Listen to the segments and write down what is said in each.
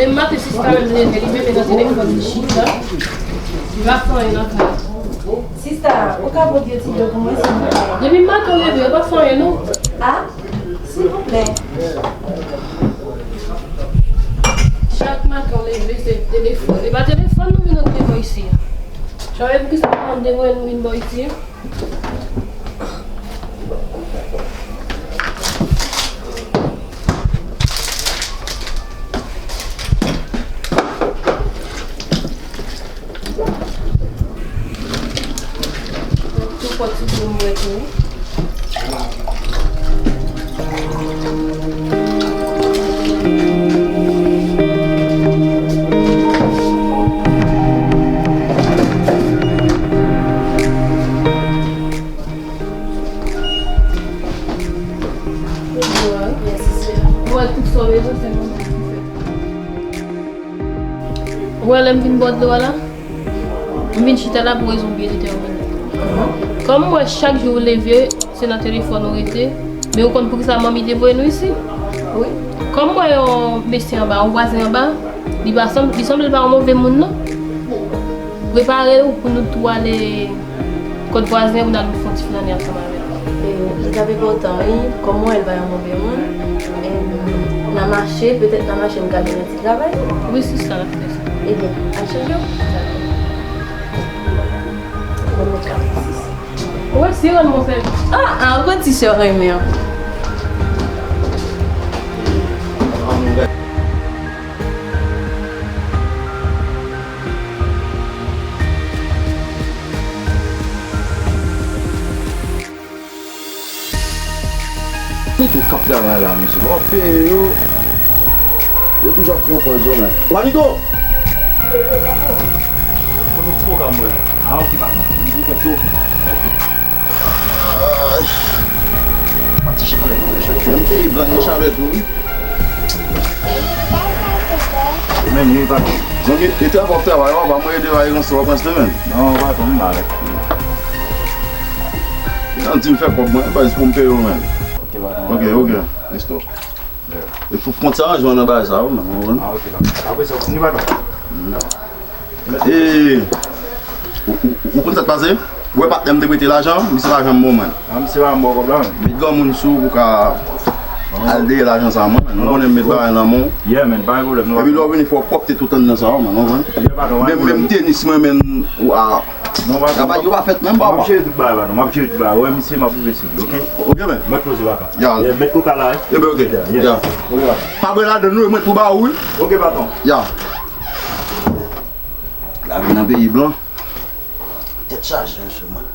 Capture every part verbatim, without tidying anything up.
E maten sista menm leve, li menm nan telefòn li chita. Li pa fè anyen nan kay. Sista, ou ka pote yon ti dlo pou mwen, silvouplè? Depi maten w leve, yo pa fè anyen non. Ah, silvouplè. Chak maten w leve, se telefòn. E pa telefòn nou vin antre bò isi a. Chanje poukisa w pa devoye nou vin bò isi a? Tou pòt sou tou mwen tou. Mwen, tout sa w bezwen, se mwen menm ki fè. Ou wè lè m vin bò dlo a la, m vin chita la pou rezon byen detèmine. Kòm m wè chak jou ou leve, se nan telefòn ou rete, men ou konn poukisa manmi te voye nou isi? Wi. Kòm m wè yon mesye anba, yon vwazen anba, li pa sanm-, li sanble l pa yon move moun non. Prepare w pou nou tou ale kot vwazen pou n al fè yon ti flannen ansanm avè l. E, li t ap enpòtan, wi. Kòm mwen, l pa yon move moun. E, n a mache, petèt n a mache, m ka jwenn yon ti travay. Wi, sista, n ap fè sa. Ebyen, al chanje w. Dakò. Bon, mwen ka fè sista. Ou wè, si rann mwen fè. Ah, ah, ou konn ti sè w renmen an. Nèg yo k ap travay la, mesye, lè w ap peye yo, yo toujou ap pran pòz yo, men. Wanito! Mwen, ti pwogram mwen. Ah, ok, patwon. Li fè cho. Ay. Mwen ti chalè, mwen chalè. Menm peyi blan gen chalè tou, wi. Menm li pa. Zanmi, e travay w ap travay, w ap mwen ede w a ranse w ap ranse men. Non, patwon, m mal. Nan di m fè kòb mwen, baz pou m peye w men. Ok, patwon. Ok, ok. Listo. E fò, fò n ti aranjman nan bagay sa, wi, men, w konprann? Ah, ok, patwon. Apre sa, w fini, patwon? E, ou, ou, ou konn sa k pase? Ou wè patnè m te prete lajan, misye pa janm ban mwen. Ah, misye pa janm ba w kòb la menm? Met granmoun sou ou pou ka al dèyè lajan sa a, mwen. Nou konnen m met bagay nan men w. Yeah, man, pa gen pwoblèm, non. Epi lè w vini, fò w pwòpte tout anndan sa a, mwen, w konprann? Yeah, patwon, pa gen pwoblèm. Menm, menm tenis mwen, menm, ou a, non, patwon, yo pa fèt menm, papa. M ap jere tout bagay, patwon, m ap jere tout bagay. Ou wè misye, m ap pwouve sou li, ok? Ok, men. Mwen poze, papa. Ya. Yeah, met koka la, wi. Ebyen, ok. Yeah. Ok, patwon. Pa bwè ladann, non, mwen tou ba ou, wi. Ok, patwon. Ya. Lavi nan peyi blan. Tèt chaje, mesye, mwen.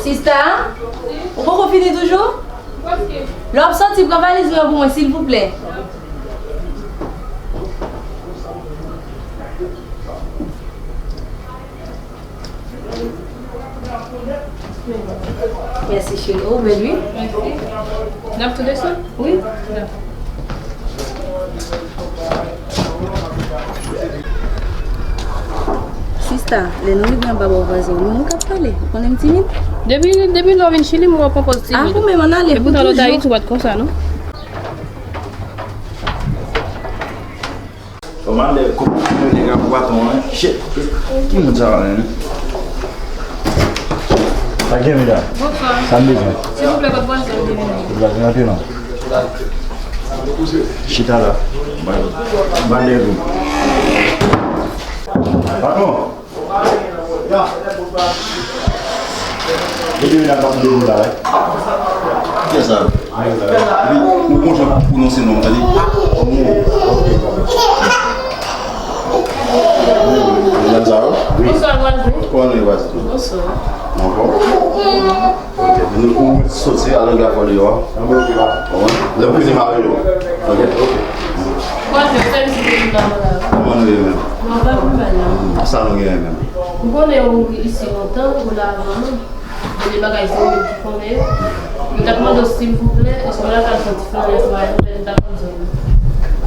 Sista, ou poko fini toujou? Lè w ap soti, pran valiz mwen pou mwen, silvouplè. Mèsi, cheri. Ou bèl, wi. Mèsi. N ap tou desann? Wi. Dakò. Sista, lè nou rive anba bò vwazen, nou menm k ap pale. Ou konnen m timid. Depi, depi lè w vin Chili, m wè w pran pòz timid. Ah, ou menm, ann ale. Epoutan, lè w t Ayiti, ou pa t konsa, non? Kòmandan, kòmandan, nèg ap baton an. Shit. Ki moun sa a, menm? Sa gen, medam? Bonswa. Sa n bezwen? Silvouplè, kot vwazen an te vini? Kot vwazen an te non? Chita la. Ban, ban nèg ou. Patwon. Depi medam pa tande nou la, wi. Kiyès sa? Epi, ou gon jan pou pwononse non, tande? Medam sa yo? Wi. Bonswa, vwazen. Kòman nou ye, vwazen? Bonswa. Anfòm? Ok, nou, ou soti al antre afè w deyò a. Lè m fini, m a rele w. Ok, ok. Vwazen, sèvis ki te vin nan la. Kòman nou ye menm? Nou pa pi mal, non. Sa nou genyen menm? M konnen ou isi lontan, ou la avan nou. Gen de bagay se ou menm ki konnen yo. M t ap mande w silvouplè, èske w ta ka fè yon ti flanè pou mwen, m ta konn zòn nan.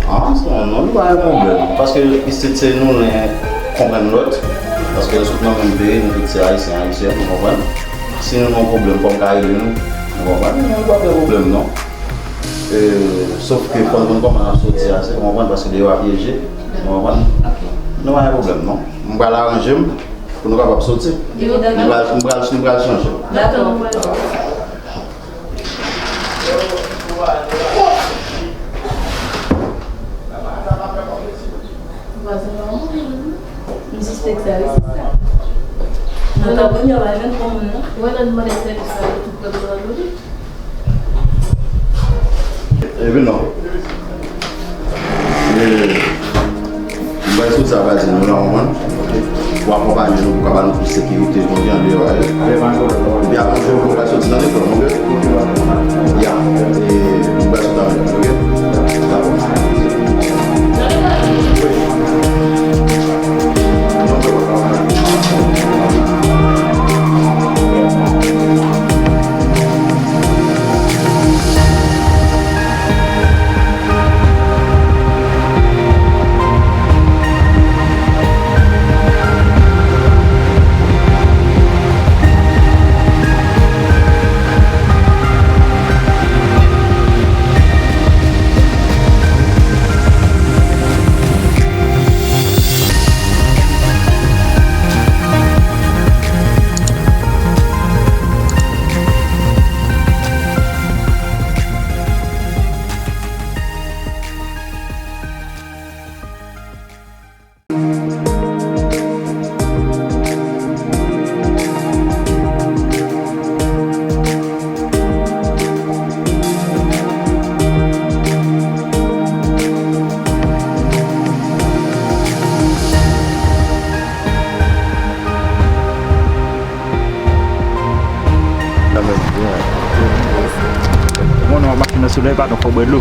Ah, se yon non, li pa gen pwoblèm. Paske isit se nou len konprann lòt. Paske nou tout nan menm peyi, nou tout se ayisyen, ayisyèn, nou konprann. Si nou gen yon pwoblèm, fò m ka rele nou. Nou konprann? Nou pa gen pwoblèm, non. E, sof ke fò n konn kòman n ap soti a, se, ou konprann, paske deyò a pyeje, ou konprann? Nou pa gen pwoblèm, non. M pral aranje m pou nou kapab soti. M pral, m pral, m pral chanje. Dakò. Vwazen pa moun, m sispèk sa, wi, sista. Nan tan premye, w pa jwenn pou moun nan. Wè, nan demande sèvis la, tout pèp la, wi. Epi non. E, m bay sou sa, bay di nou la, w konprann? Pou akonpaye nou, pou ka ba nou plis sekirite, kounye a, deyò a, e. Epi avan jou, pou ka soti nan lekòl, oke? Ya. E, m bay sou sa, oke? Dakò. Wi. Bon, non, machin nan sou lè, pa nan fò bwè dlo.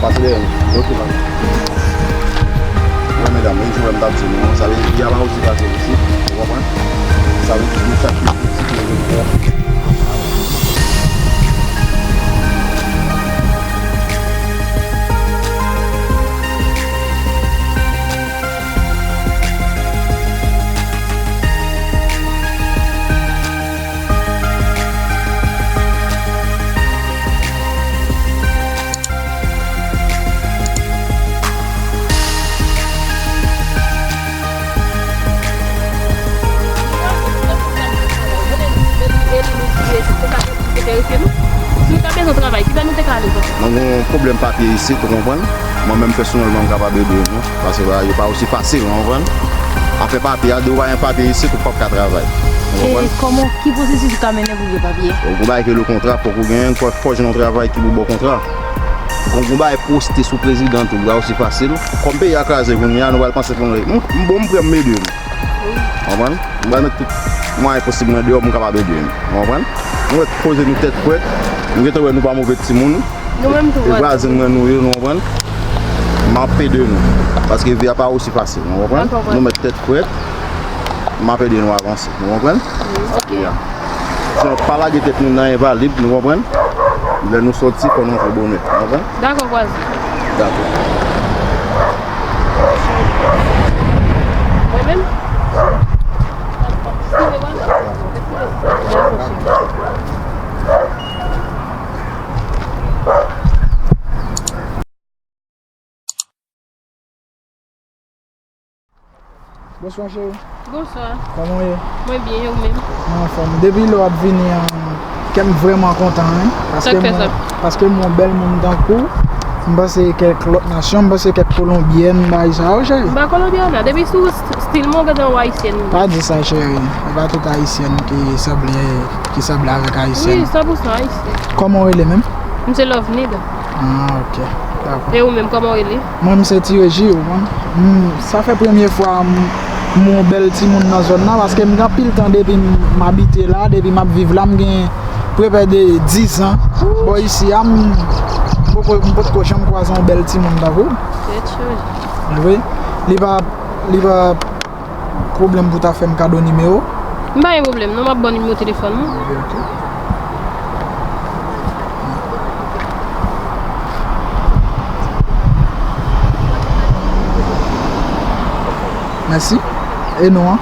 Pase dèyè m. Ok, pa. Wè, medam, menm jan m t ap di nou an, sa vle di, y a pa osi fasil isi, ou konprann? Sa vle di, nou chak ki pitit, nou vin fè. Enterese nou. Si nou ta bezwen travay, ki bò nou te ka ale konsa? Mwen gen yon pwoblèm papye isit, ou konprann? Mwen menm pèsonèlman, m kapab ede nou. Paske bagay yo pa osi fasil, ou konprann? Afè papye a, depi w pa gen papye isit, ou p ap ka travay. Ou konprann? E kòman, ki pwosesis ou ka mennen pou gen papye? Ou bay ke le kontra, fòk ou genyen, fò, fò jwenn yon travay ki pou ba w kontra. Ou konprann? Ou bay poste sou prezidan tou, li pa osi fasil. Kòm peyi a kraze kounye a, nou pral panse pou nou. M, m bon, m prè, m ede nou. Konprann? M pral met tout mwayen posib mwen deyò pou m kapab ede nou. Konprann? Nou mèt poze nou tèt frèt. Nou gentan wè nou pa move timoun. Nou menm tou, e vwazen mwen nou ye, nou konprann? M ap ede nou. Paske vi a pa osi fasil, nou konprann? Dakò, frè. Nou mèt tèt frèt. M ap ede nou avanse, nou konprann? Wi. Ok. Ya. Sa, pa lage tèt nou nan envalid, nou konprann? Lè nou sòti, fò nou rantre bonè, nou konprann? Dakò, kwaze. Dakò. Mwen menm? Dakò, cheri. Bonswa, cheri. Bonswa. Kòman w ye? Mwen byen, e ou menm? Mwen anfòm. Depi lè w ap vini an, kè m vrèman kontan, wi. Paske m wè yon bèl moun tankou w, m panse kèk lòt nasyon, m panse kèk kolonbyèn, bagay sa yo, cheri. M pa kolonbyèn, non. Depi sou st-, stil mwen, ou gentan wè ayisyèn. Pa di sa, cheri. E pa tout ayisyèn ki sanble, ki sanble avèk ayisyèn. Wi, san pou san ayisyèn. Kòman w rele menm? M se Lovenid. Ah, ok. Dakò. E ou menm, kòman w rele? Mwen, m se Ti Reji, ou konprann? M, sa fè premye fwa m, m wè yon bèl timoun nan zòn nan, paske m gen anpil tan depi m, m abite la, depi m ap viv la, m gen prepè de diz an. Bò isi a, m poko, m potko janm kwaze yon bèl timoun tankou w. Tèt chaje. Wi. Li pa, li pa pwoblèm pou w ta fè m kado nimewo? M pa gen pwoblèm, non, m ap ba w nimewo telefòn mwen. Ok, ok. Mèsi. E non an?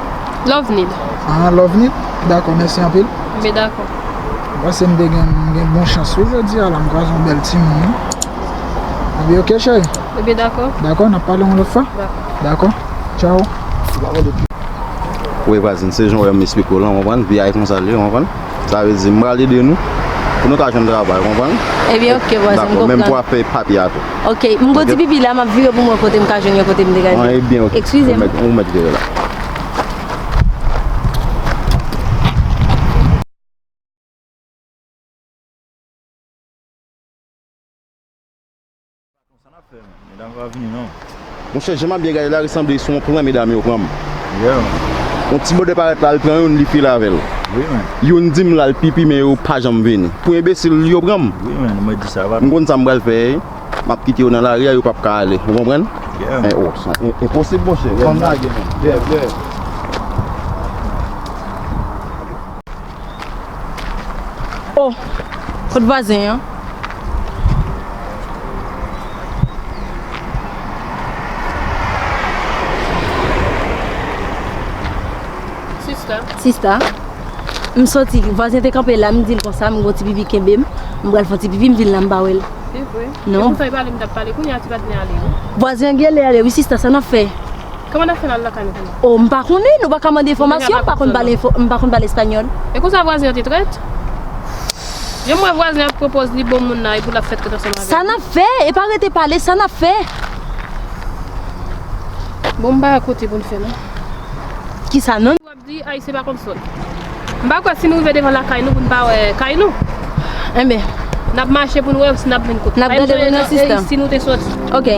Lovnil. Ah, Lovnil? Dakò, mèsi anpil. Enben dakò. Mwen panse m te gen, gen bon chans wi jodi a la, m kwaze yon bèl timoun wi. Enben ok cheri. Enben dakò. Dakò, n ap pale yon lòt fwa. Dakò. Dakò. Tchao. Wi vwazin, se jan w wè m esplike w lan, w konprann? Vi a e konsa l ye, w konprann? Sa vle di, m pral ede nou pou nou ka jwenn travay, w konprann? Ebyen, ok, vwazin, m konprann. Dakò, menm pou afè papye a tou. Ok, m gon ti pipi la, m ap vire pou m wè kote m ka jwenn yon kote m degaje. Ah, ebyen, ok. Eskize m. Ou mèt, ou mèt vire la. Sa n ap fè, men? Medam pa vini, non. Monchè, jan m ap byen gade la, li sanble se yon plan medam yo pran m. Yeah, man. Yon ti bòdè parèt la, l pran youn, li file avè l. Wi, men. Youn di m l al pipi, men yo pa janm vini. Pou enbesil, yo pran m. Wi, men, mwen di sa va. M konn sa m pral fè. M ap kite yo nan lari a, yo p ap ka ale. Ou konprann? Yeah. Men, oh, sa en-, enposib, monchè. Yeah, m lage, men. Yeah, yeah. Oh, kot vwazen an? Sista. Sista, m soti, vwazen te kanpe la, m di l konsa, m gon ti pipi kenbe m, m pral fè yon ti pipi, m vin la, m pa wè l. Se vre? Non. E poutan li pale, m t ap pale, kounye a ti patnè ale, wi. Vwazen an genlè ale, wi, sista, sa n ap fè? Kòman n ap fè n al lakay nou kounye a? Oh, m pa konnen, nou pa ka mande enfòmasyon, m pa konn pale enfo-, m pa konn pale espanyòl. E konsa vwazen an te trèt? Jan m wè vwazen an ap pwopoze li bon moun nan, epi l ap fè trèt ansanm avè l. Sa n ap fè? E pa rete pale, sa n ap fè? Bon, m pa wè kote pou n fè non. Kisa non? W ap di Ayisyen pa konn sòt. M pa kwè si nou rive devan lakay nou pou n pa wè kay nou. Enben. N ap mache pou n wè si n ap jwenn kote. N ap gade pou n wè sista. Si nou te sòti. Ok.